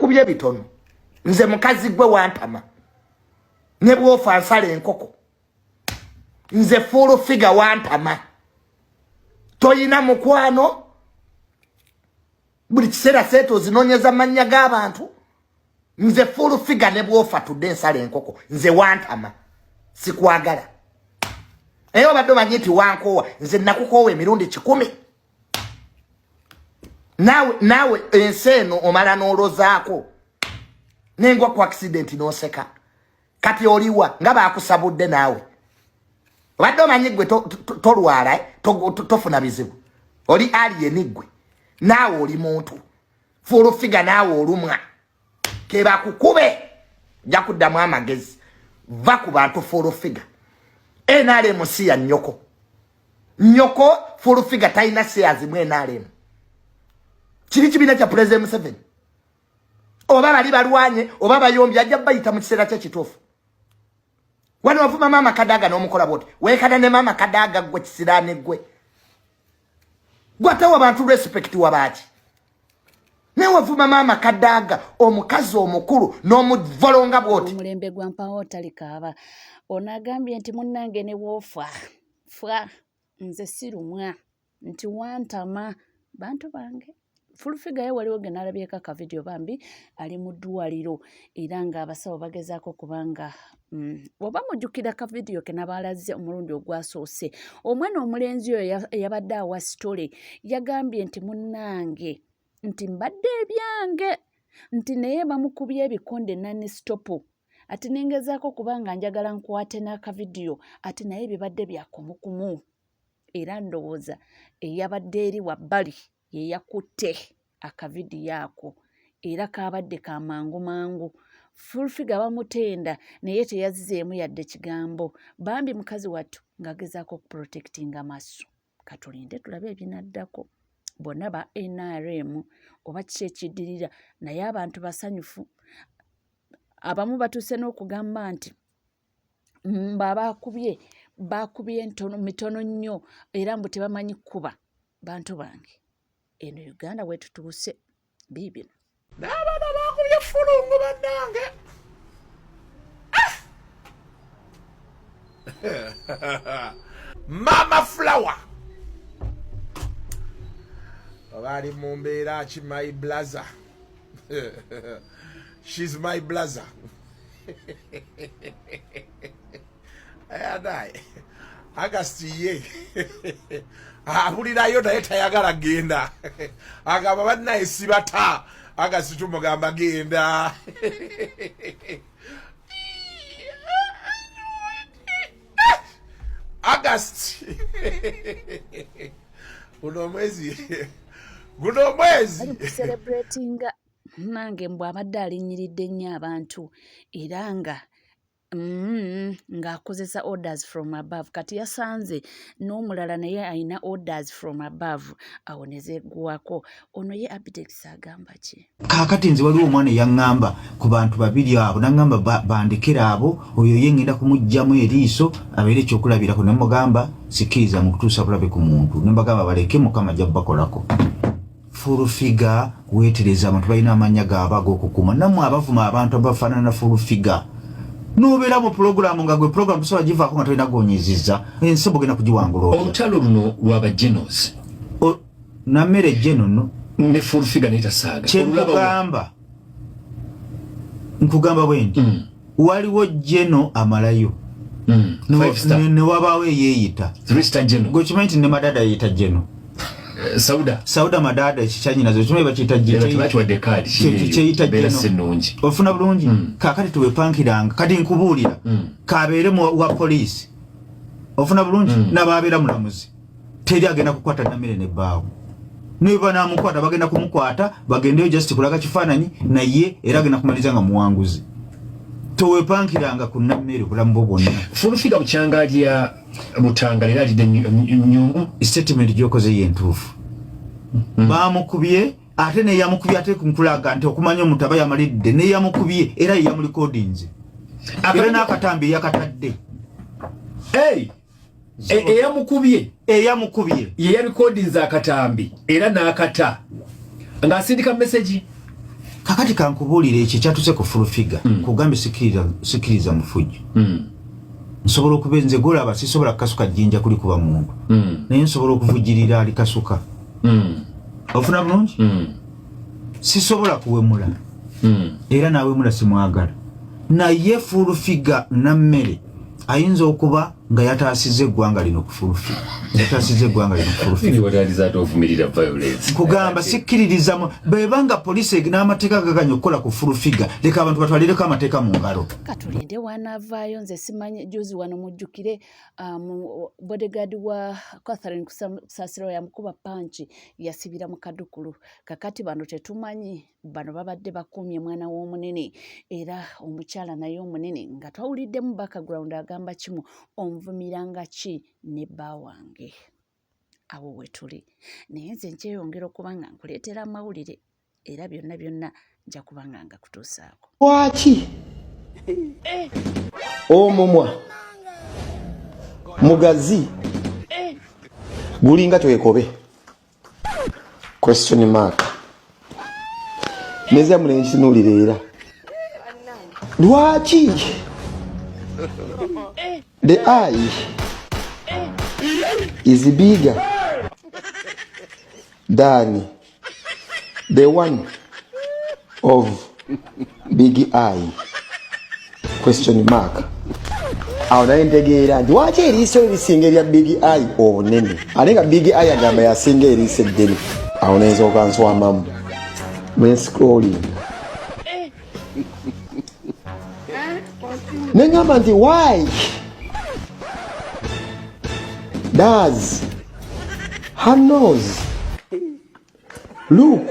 Bakukubye bitono. Nze mukazi gwe wantama. Ne bwofa nsala enkoko. Nze full figure wantama. Toyina mukwano. Buli kiseera sente ozinonyeza mannya g'abantu. Nze full figure ne bwofa tudde nsala enkoko. Nze wantama. Sikwagala. Naye obadde omanyi nti wankoowa. Nze nakukoowa emirundi 1,000. Naawe ensi eno omala n'olozaako. Nengwa ku accident n'oseka. Kati oliwa nga baakusabudde naawe. Obadde omanyi ggwe tolwala, tofuna bizibu. Oli alien ggwe. Naawe oli muntu. Full figure naawe olumwa. Ke bakukube. Ojja kuddamu amagezi. Va ku bantu full figure. NRM si ya nnyoko. Nnyoko full figure talina shares mu NRM. Kiri kibiina kya President Museveni. Oba bali balwanye, oba bayombye, ajja bayita mu kiseera kye kituufu. Wano wavuma Maama Kadaga n'omukola bw'oti. Weekana ne Maama Kadaga ggwe kisiraane ggwe. Ggwe ate abantu respect wabaaki? Naye wavuma Maama Kadaga omukazi omukulu n'omuvolonga bw'oti. Omulembe gwa mpawo talikaaba. Ono agambye nti munnange ne woofa fa nze sirumwa nti wantama bantu bange. Full figure ye waliwo ge nalabyeko akavidiyo bambi ali mu ddwaliro era ng'abasawo bagezaako kubanga oba mujjukira akavidiyo ke nabaalaze omulundi ogwasoose. Omwana omulenzi oyo eyabadde awa sitole yagambye nti munnange nti mbadde ebyange nti naye bamukubye ebikonde nani stop ati nengezaako kubanga njagala nkwate n'akavidiyo ati naye bibadde bya kumukumu era ndowooza eyabadde eri wabbali ye yakutte akavidiyo ako era kaabadde ka mangu mangu. Full figure bamutenda naye teyazzeemu yadde kigambo. Bambi mukazi wattu ng'agezaako okuprotectinga Masu. Katulinde tulabe ebinaddako. Bonna ba NRM oba kiki ekiddirira naye abantu basanyufu. Abamu batuuse n'okugamba nti mbu baakubye mitono nnyo era mbu tebamanyi kkuba. Bantu bange eno Uganda wetutuuse biibino. N'abaana baakubye fulungu bannange. Mama Flower oba ali mu mbeera ki? My blazer, she's my blazer. Anaye Agasti ye abulirayo naye tayagala genda, agamba bannaye sibata. Agasti tumugamba genda. Agasti guno omwezi, guno omwezi celebratinga nange mbw abadde alinnyiridde nnyo abantu era nga ng'akozesa orders from above. Kati yasanze n'omulala naye alina orders from above, awo ne zeeggwako. Ono ye Abitex agamba ki? Kaakati nze waliwo omwana eyaŋŋamba ku bantu babiri abo, naŋŋamba bandekera abo, oyo ye ŋŋenda kumuggyamu eriiso abeere ekyokulabirako. Ne mugamba sikkiriza mu kutuusa bulabe ku muntu, ne mbagamba baleke Mukama ajja kubakolako. Full figure weetereza, abantu balina amannya gaabwe ag'okukuuma. Nammwe abavuma abantu abafaanana full figure, n'obeera mu pulogulaamu nga gwe pulogulaamu tosobola givaako nga tolina gwonyiizizza, ensi bugenda kugiwangula otya? Olutalo luno lwaba genos. Nammere geno nno ne full figure netasaaga. Kyenkugamba, nkugamba bwe nti waliwo geno amalayo ne wabaawo eyeeyita. 3 star geno. Gwe kimanyi nti ne Madada yeeyita geno? Sauda. Sauda Madada ekikyanyinazo kimanyi bakiyita tebakiwadde kaadi. Kyeyita beera geno. Si nnungi. Ofuna bulungi. Kaakati tuwepankiranga kati nkubuulira, kabeere wa poliisi, ofuna bulungi, n'ababeera mulamuzi, teri agenda kukwata Namere nebbaawo. Naye banamukwata, bagenda kumukwata bagendeyo just kulaga kifaananyi, naye era agenda kumaliriza nga muwanguzi. Towepankiranga ku Nammere obulamu bwo bwonna. Full figure bukyanga lya Butanga leero alidde nyungu. Statement gyokoze ye ntuufu. Bamukubye ate neyamukubye, ate nkulaga nti okumanya omuntu aba yamalidde, neyamukubye era yeyamulikodinze era n'akatambi yakatadde. Hey! Eyamukubye eyamukubye ye yarikodinze akatambi era n'akata ng'asindika message. Kakati kankubuulire ekyo ekyatuse ku fulufiga mm. Kugambe sikiriza mufujjo mm. Nsobola okuba nze gwolaba sisobola kukasuka jjinja kuli kuba muntu mm. Naye nsobola okuvujirira alikasuka mm. Ofuna bulungi mm. Sisobola kuwemula mm. Era nawemula simwagala, naye fulufiga nammere ayinza okuba nga yataasiza eggwanga lino kufulufi yataasiza eggwanga lino kufulufi. Kugamba sikkiririzamu bweba nga poliisi n'amateeka gaganya okukola ku fulufiga, leka abantu batwalireko amateeka mu ngalo. Katulinde wanaavaayo. Nze simanyi. Juzi wano mujjukire bodyguard wa Catherine Kusaasira yamukuba punch, yasibira mu kadukulu. Kakati bano tetumanyi, bano babadde bakuumye mwana w'omunene era omukyala naye omunene, nga twawuliddemu background agamba kimu, onvumiranga ki ne bba wange? Awo wetuli, naye nze nkyeyongera okuba nga nkuleetera amawulire, era byonna byonna nja kuba nga ngakutuusaako. Lwaki omumwa mugazi gulinga twekobe? Question mark. Nezamu nenkitunulira era lwaki the eye is bigger than the one of big eye? Question mark. Awo naye ntegeera nti waki eriiso lisinga erya big eye obunene, ate nga big eye agamba yasinga eriiso eddene. Awo nensooka nswamamu nenscrolling, neŋŋamba nti why does her nose look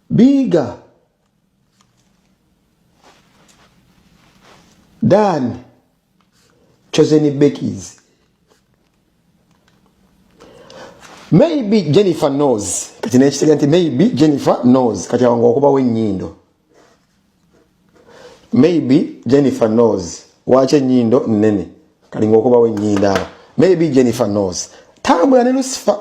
bigger than Chosen Becky's? Maybe Jennifer knows. Kati nekitega nti maybe Jennifer knows. Kati awo ngaokubawo ennyindo, maybe Jennifer knows waki ennyindo nnene. Kali ngaokubawo ennyindo awo, maybe Jennifer knows. Tambula ne Lucifer.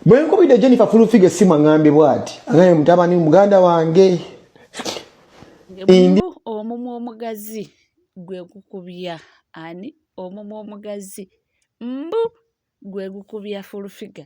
Bwe nkubidde Jennifer Fulfiga essimu, aŋŋambye bw'ati, agambye mutabani muganda wange. Indi omumwa omugazi gwe gukubya ani? Omumwa omugazi mbu gwe gukubya Fulfiga.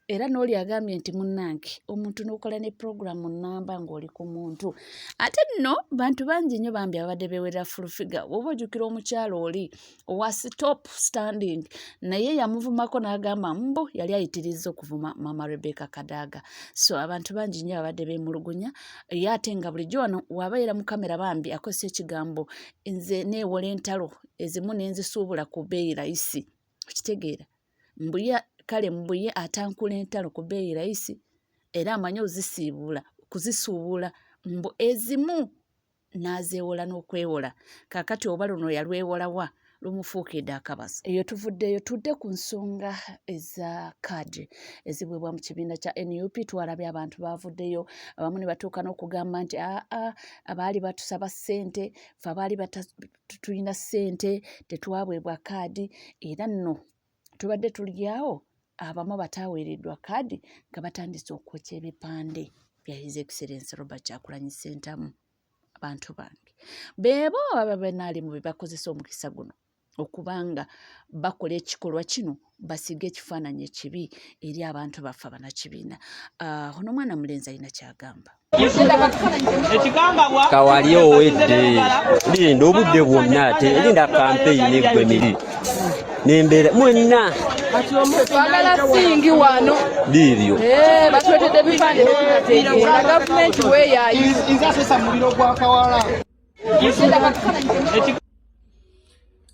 Era n'oli agambye nti munnange, omuntu n'okola ne puroguramu nnamba ng'oli ku muntu. Ate nno bantu bangi nnyo bambi abadde beewerera Fulfiga. Oba ojjukira omukyalo oli owa stop standing, naye yamuvumako n'agamba mbu yali ayitirizza okuvuma mama Rebecca Kadaga. So abantu bangi nnyo abadde beemulugunya ye, ate nga bulijjo wano wabeera mu kamera bambi akozesa ekigambo nze neewola entalo ezimu nenzisuubula ku bbeeyi layisi. Okitegeera? Mbuye kale, mbuye atankula entalo ku bbeeyi layisi, era amanyi ozisiibuula kuzisuubula, mbu ezimu n'azeewola n'okwewola. Kaakati oba luno yalwewolawa lumufuukidde akabazo. Eyo tuvuddeyo, tudde ku nsonga eza kaadi eziweebwa mu kibiina kya NUP. Twalabye abantu baavuddeyo abamu ne batuuka n'okugamba nti aa, abaali batusaba ssente, fe abaali tulina ssente tetwaweebwa kaadi. Era nno tubadde tuli awo, abamu bataaweereddwa kaadi nga batandise okwokya ebipande bya His Excellence Robert Kyagulanyi Ssentamu. Abantu bange beebo ababa benaalimu be bakozesa omukisa guno okubanga bakola ekikolwa kino, basiga ekifaananyi ekibi eri abantu baffe abanakibiina. Ono omwana mulenzi alina kyagamba. Kawali owedde, linda obudde bwonna, ate linda kampeyini eggwe miri nembeera mwenna. Twagala singi wano. Biibyo. Eh, batuletedde ebipande tetunategeera gavumenti weeyayiza.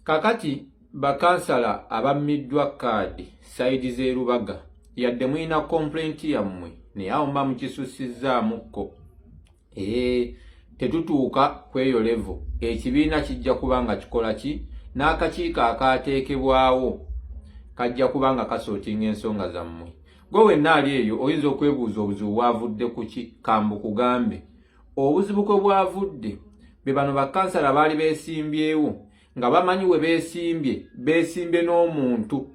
Kakati bakansala abammiddwa kaadi side z'e Lubaga, yadde mulina complaint yammwe, naye awo mba mukisussizzaamuko. Ee, tetutuuka kweyo level. Ekibiina kijja kuba nga kikola ki n'akakiiko akaateekebwawo kajja kuba nga kasortinga ensonga zammwe. Gwe wenna ali eyo oyinza okwebuuza obuzibu bwavudde ku ki. Kambukugambe obuzibu kwe bwavudde. Be bano bakansala baali beesimbyewo nga bamanyi we beesimbye, beesimbye n'omuntu.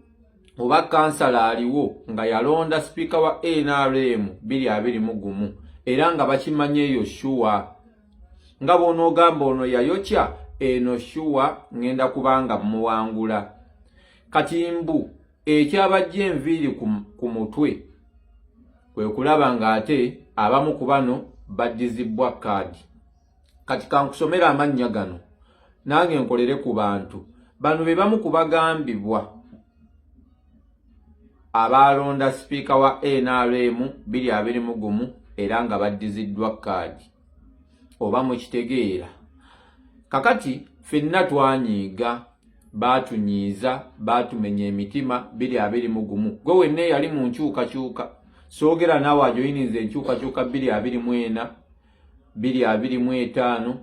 Oba kansala aliwo nga yalonda sipiika wa NRM 2021 era nga bakimanyi eyo shuwa, nga bw'onoogamba ono yayokya eno shuwa, ŋŋenda kubanga muwangula. Kati mbu ekyabajja enviiri ku mutwe kwe kulaba ng'ate abamu ku bano baddizibbwa kaadi. Kati kankusomera amannya gano nange nkolere ku bantu bano. Be bamu ku bagambibwa abaalonda sipiika wa NRM 2021 era nga baddiziddwa kaadi, oba mukitegeera. Kakati ffenna twanyiiga, baatunyiiza, baatumenya emitima 2021. Gwe wenna eyali mu nkyukakyuka, soogera naawe ajoyininza enkyukakyuka 2024, 2025,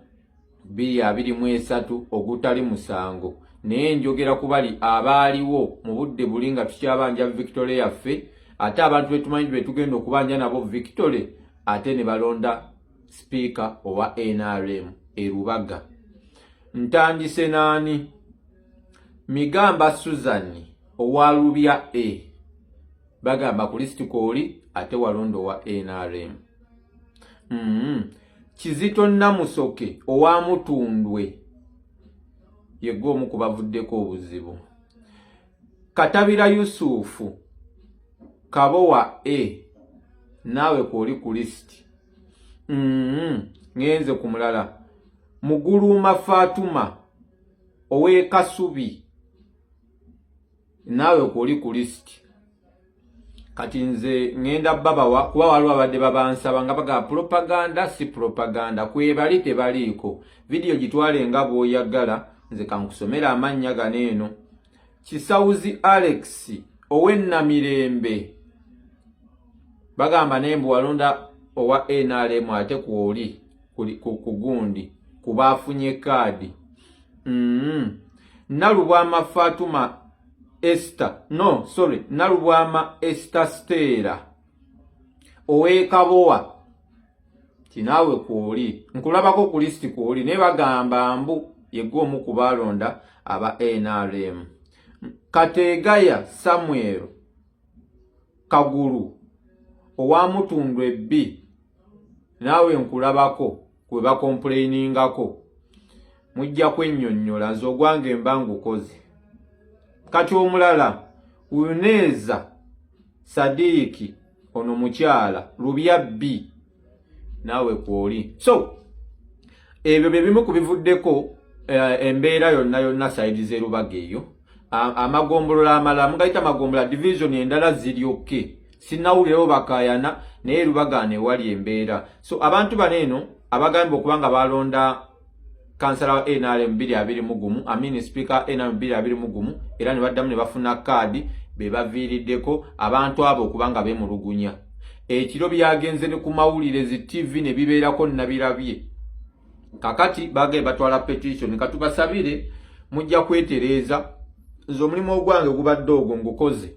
2023, ogutali musango, naye njogera ku bali abaaliwo mu budde buli nga tukyabanja victory yaffe, ate abantu betumanyi be tugenda okubanja nabo victory, ate ne balonda sipiika owa NRM erubaga. Ntandise naani? Migamba Susan owa Lubya A, bagamba ku lisiti kwoli, ate walonda owa NRM. Kizito Namusoke owa Mutundwe, yegwe omu ku bavuddeko obuzibu. Katabira Yusufu Kabowa A, naawe kwoli ku lisiti. Ngenze ku mulala, Muguluuma Fatuma ow'e Kasubi, naawe kwoli ku lisiti. Kati nze ŋŋenda babawa kuba waliwo abadde babansaba nga bagamba propaganda si propaganda, kwebali tebaliiko. Vidiyo gitwale nga bw'oyagala, nze kankusomera amannya gano eno. Kisawuzi Alex ow'ennamirembe, bagamba naye mbu walonda owa NRM, ate kwoli ku gundi kubaafunye kaadi. Nalubwama Fatuma Esther, no, sorry, Nalubwama Esther Stera ow'e Kabowa, tinaawe kwoli, nkulabako ku lisiti kwoli, naye bagamba mbu yegwe omu ku baalonda aba NRM. Kateegaya Samuel Kagulu owa Mutundu ebbi, naawe nkulabako kwe bakomplainingako, mujja kwennyonnyola, nze ogwange mba ngukoze. Kati omulala Uneeza Sadiiki, ono mukyala Lubya B, naawe kwoli. So ebyo bye bimu ku bivuddeko embeera yonna yonna side z'erubaga eyo. Amagombolola amalala mugayita magombolola, division endala ziryokke, sinawulirewo bakayana, naye Rubaga ewali embeera. So abantu bano eno abagambibwa okuba nga balonda kansala wa NRM 2021, amini speaker NRM 2021, era ne baddamu ne bafuna kaadi, be baviiriddeko abantu abo okuba nga beemulugunya. Ekiro byagenze ne ku mawulire, zi TV ne bibeerako, nabirabye. Kakati bagee batwala petition, katubasabire mujja kwetereeza. Nze omulimu ogwange gubadde ogwo, ngukoze,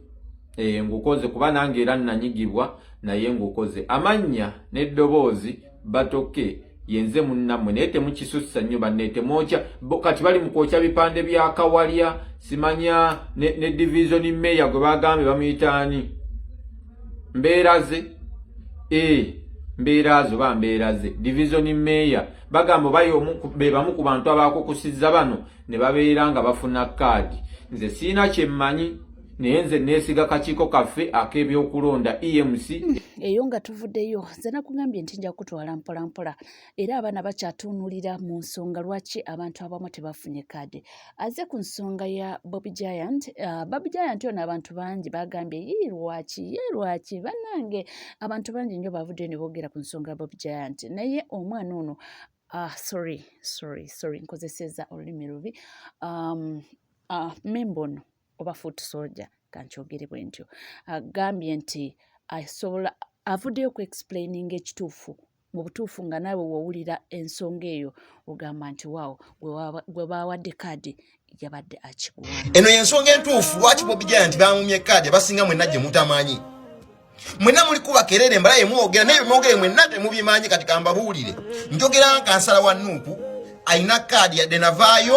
ngukoze kuba nange era nanyigibwa, naye ngukoze. Amannya n'eddoboozi batoke yenze munnammwe, naye temukisussa nnyo banne, temwokya. Kati bali mu kwokya bipande bya Kawalya, simanya ne division mayor gwe bagambye bamuyitaani, mbeera ze mbeera zo ba mbeera ze division mayor, bagamba oba be bamu ku bantu abakukusizza bano ne babeera nga bafuna kaadi. Nze siina kyemmanyi, naye nze neesiga kakiiko kaffe ak'ebyokulonda, EMC. Eyo nga tuvuddeyo, nze nakugambye nti nja kutwala mpolampola, era abaana bakyatuunulira mu nsonga lwaki abantu abamu tebafunye kaadi. Aze ku nsonga ya Bobi Giant. Bobi Giant ono abantu bangi bagambye, ye lwaki, ye lwaki? Bannange, abantu bangi nnyo bavuddeyo ne boogera ku nsonga ya Bobi Giant, naye omwana ono, sorry, sorry, sorry, nkozeseza olulimi lubi, membono oba foot soldier, kankyogere bwe ntyo, agambye nti asobola avuddeyo ku explaining ekituufu mu butuufu, nga naawe wowulira ensonga eyo ogamba nti waawo, gwe bawadde kaadi yabadde akiguwa. Eno yensonga entuufu lwaki Bobi Giant bamumye kaadi. Abasinga mwenna gye mutamanyi, mwenna muli kuba kerere mbalaye mwogera, naye mwogere mwenna temubimanyi. Kati kambabuulire, njogera nkansala wa NUP alina kaadi, yadde navaayo.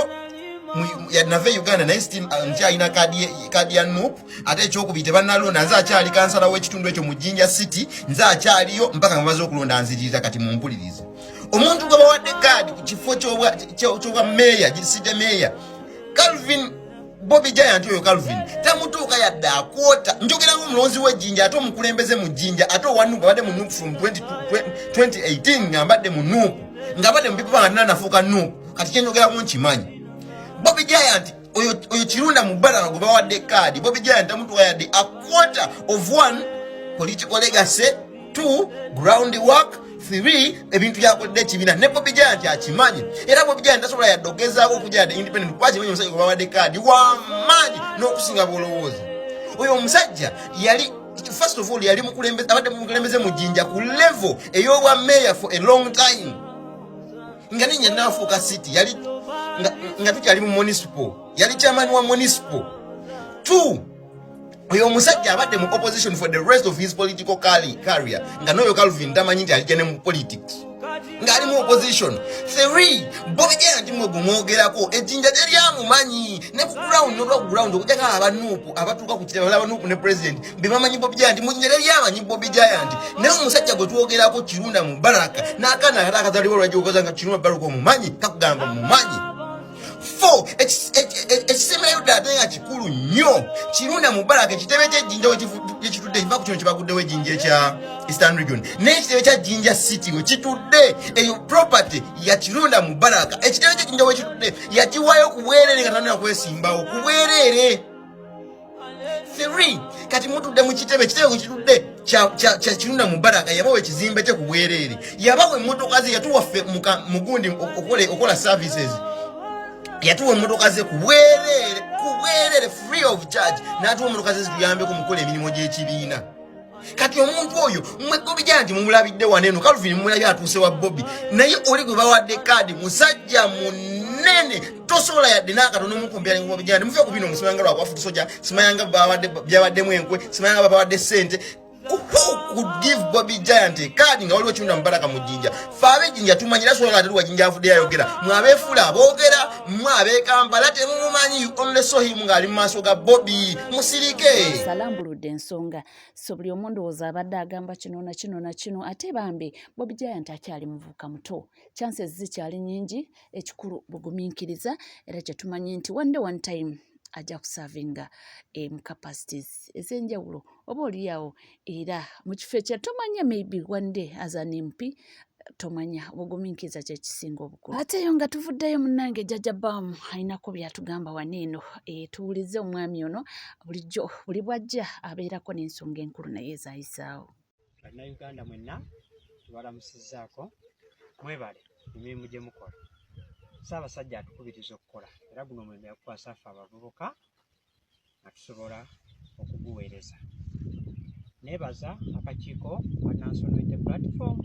Nava e Uganda, naye still nkyalina kaadi ya NUP. Ate ekyokubiri, tebannalonda, nze akyali kansala w'ekitundu ekyo mu Jinja City, nze akyaliyo mpaka nga bamaze okulonda. Nziririza kati mumpulirize. Omuntu gwe bawadde kaadi ku kifo ky'obwa meeya, city meeya, Calvin Bobby Giant, oyo Calvin tamutuuka yadde akwota. Njogera ng'omulonzi w'ejjinja, ate omukulembeze mu Jjinja, ate owa NUP, abadde mu NUP from 2018, nga mbadde mu NUP, nga mbadde mu People nga nafuuka NUP. Kati kyenjogeramu nkimanyi. Bobby Giant oyo Kirunda Mubaraka gwe bawadde kaadi, Bobby Giant tamutuuka yadde a quarter of one political legacy, two ground work, three ebintu byakoledde ekibiina. Ne Bobby Giant akimanyi, era Bobby Giant tasobola yadde ogezaako okujja yadde independent, kuba akimanyi omusajja gwe bawadde kaadi wamaanyi n'okusinga bwolowooza. Oyo omusajja yali, first of all, yali mukulembeze, abadde mukulembeze mu Jjinja ku level ey'obwa mayor for a long time, nga nenya nafuuka city, yali nga tukyali mu municipal, yali chairman wa municipal. Two, oyo omusajja abadde mu opposition for the rest of his political career, nga n'oyo Calvin tamanyi nti alijja ne mu politics, ng'ali mu opposition. Three, Bobby Giant mwe gumwogerako, ejjinja teryamumanyi ne ku ground, nolwa ku ground, okujjako aba NUP abatuuka ku kitebe, aba NUP ne president be bamanyi Bobby Giant. Mu jjinja teryamanyi Bobby Giant. Naye omusajja gwe twogerako, Kirunda Mubaraka, n'akaana akata akazaliwo olwajja nga Kirunda Mubaraka omumanyi, kakugamba mumanyi. Four, ekisemerayo ddala ate nga kikulu nnyo, Kirunda Mubaraka, ekitebe ky'ejjinja wekitudde, kiva ku kino kyebaguddewo ejjinja ekya Eastern Region, naye ekitebe kya Jinja City we kitudde, eyo property ya Kirunda Mubaraka. Ekitebe ky'ejjinja wekitudde yakiwaayo ku bwereere, nga tanira kwesimbawo, ku bwereere. Three, kati mutudde mu kitebe, ekitebe wekitudde kya Kirunda Mubaraka, yabawa ekizimbe kye ku bwereere, yabawa emmotoka ze, yatuwa ffe mugundi okola services, yatuwa emmotoka ze ku bwereere, ku bwereere, free of charge, n'atuwa emmotoka ze zituyambeko mu kukola emirimu gy'ekibiina. Kati omuntu oyo mmwe Bobi Giant mumulabidde wano eno, Calvin mumulabye atuuse wa Bobi, naye oli gwe bawadde kaadi musajja munene, tosobola yadde n'akatono omukumpira ne Bobi Giant. Mufe ku bino, musimanga lwakwafutu soja, simanyanga byabaddemu enkwe, simanyanga babawadde ssente. Who could give Bobby Giant a card nga waliwo Kirunda Mubaraka mu Jjinja? Fe ab'ejjinja tumanyi, era sobola ate Jjinja avudde yayogera. Mwe abeefuula aboogera, mmwe ab'e Kampala temumumanyi. You only saw him ng'ali mu maaso ga Bobby. Musirike. Salambuludde ensonga, so buli omu ndowooza abadde agamba kino na kino na kino. Ate bambi Bobi Giant akyali muvubuka muto, chances zikyali nnyingi. Ekikulu bugumiikiriza, era kyetumanyi nti one day, one time ajja kuservinga mu capacities ez'enjawulo, oba oliawo era mu kifo ekyo tomanya, maybe one day as an MP, tomanya. Obugumiikiriza kyekisinga obukulu. Ate eyo nga tuvuddeyo, munnange Jjajja Baamu alinako byatugamba wano eno. Tuwulize omwami ono. Bulijjo buli bwajja abeerako n'ensonga enkulu naye ezayisaawo. Bannayuganda mwenna tubalamusizzaako, mwebale emirimu gye mukola. Ssaabasajja atukubiriza okukola, era guno omulimu yagukwasa ffe abavubuka nga tusobola okuguweereza. Neebaza akakiiko ka National Unity Platform,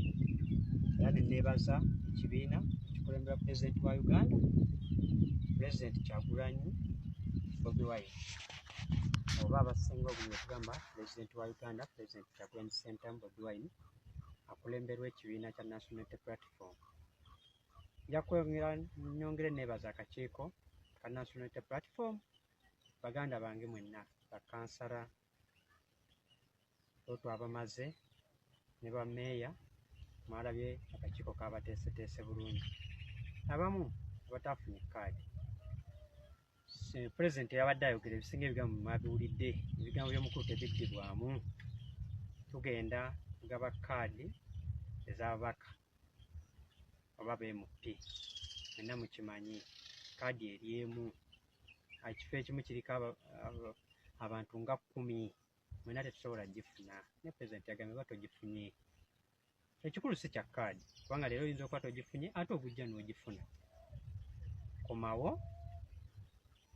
era ne neebaza ekibiina ekikulembera Pulezidenti wa Uganda, Pulezidenti Kyagulanyi Bobi Wine, oba abasinga obulungi okugamba Pulezidenti wa Uganda, Pulezidenti Kyagulanyi Ssentamu Bobi Wine, akulemberwa ekibiina kya National Unity Platform. Nja kwongera nyongere neebaza akakiiko ka National Unity Platform, baganda bange mwenna bakansala otwabamaze ne bameeya, mwalabye akakiiko kabateeseteese bulungi. Abamu abataafunye kaadi, Pulezidenti yabadde ayogera ebisinga, ebigambo mwabiwulidde, ebigambo by'omukulu tebiddibwamu. Tugenda kugaba kaadi ez'ababaka oba ba MP. Mwenna mukimanyi kaadi eri emu, ekifo ekimu kiriko abantu nga 10, mwenna tetusobola gifuna. Ne pulezidenti yagambye oba togifunye, ekikulu si kya kaadi, kubanga leero oyinza okuba togifunye ate ogujja n'ogifuna. Komawo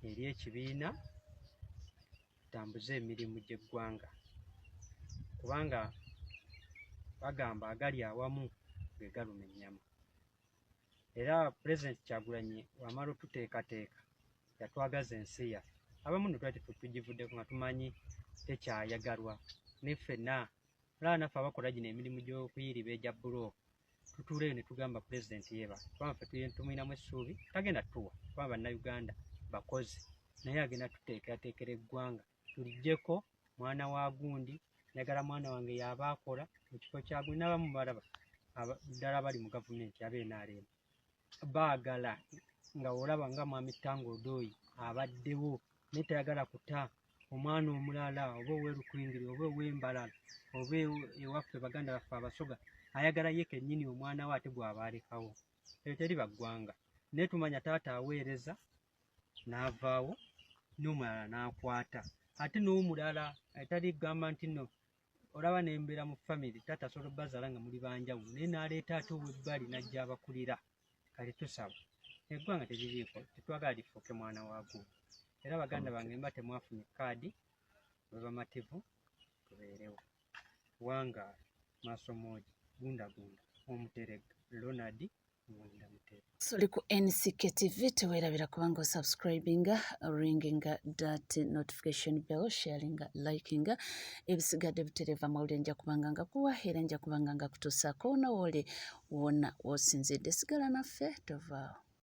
eri ekibiina, tutambuze emirimu gy'eggwanga, kubanga bagamba agali awamu ge galuma ennyama. Era Pulezidenti Kyagulanyi wamala otuteekateeka, yatwagaza ensi yaffe. Abamu nno twali tugivuddeko nga tumanyi tekyayagalwa, ne ffenna olaba naffe abakola gino emirimu gy'okuyiriba egya bbulooka, tutuuleyo ne tugamba Pulezidenti yeebale, kubanga ffe tumulinamu essuubi, tagenda tuwa, kubanga Bannayuganda bakozi naye agenda tuteekerateekera eggwanga tulijjeko mwana wa gundi njagala mwana wange yaaba akola mu kifo kya gundi n'abamu balaba ddala bali mu gavumenti aba NRM baagala nga olaba nga mwami Tanga Odoi abaddewo naye tayagala kuta omwana omulala oba ow'erukwingiri oba ow'embalala oba ewaffe baganda baffe abasoga ayagala ye kennyini omwana we ate gw'aba alekawo eyo teriba ggwanga naye tumanya taata aweereza n'avaawo n'omulala n'akwata ate n'omulala etali kugamba nti no olaba nembeera mu famire taata asobola obazaala nga muli banjawulo naye n'aleeta ate ow'ebbali n'ajja abakulira kale tusaba eggwanga teririiko tetwagala lifuuke mwana waagwo era baganda bange mba temwafunye kaadi mwe bamativu tubeerewo wangaala maaso moogi gundagunda omuteregga Ronald Mwenda Mutebi. Oli ku NCK TV teweerabira kubanga osubscribinga, ringinga that notification bell, sharinga, likinga ebisigadde butereeva amawulire nja kubanga nga kuwa era nja kubanga nga kutuusaako wona wooli wonna w'osinzidde sigala naffe tovaawo.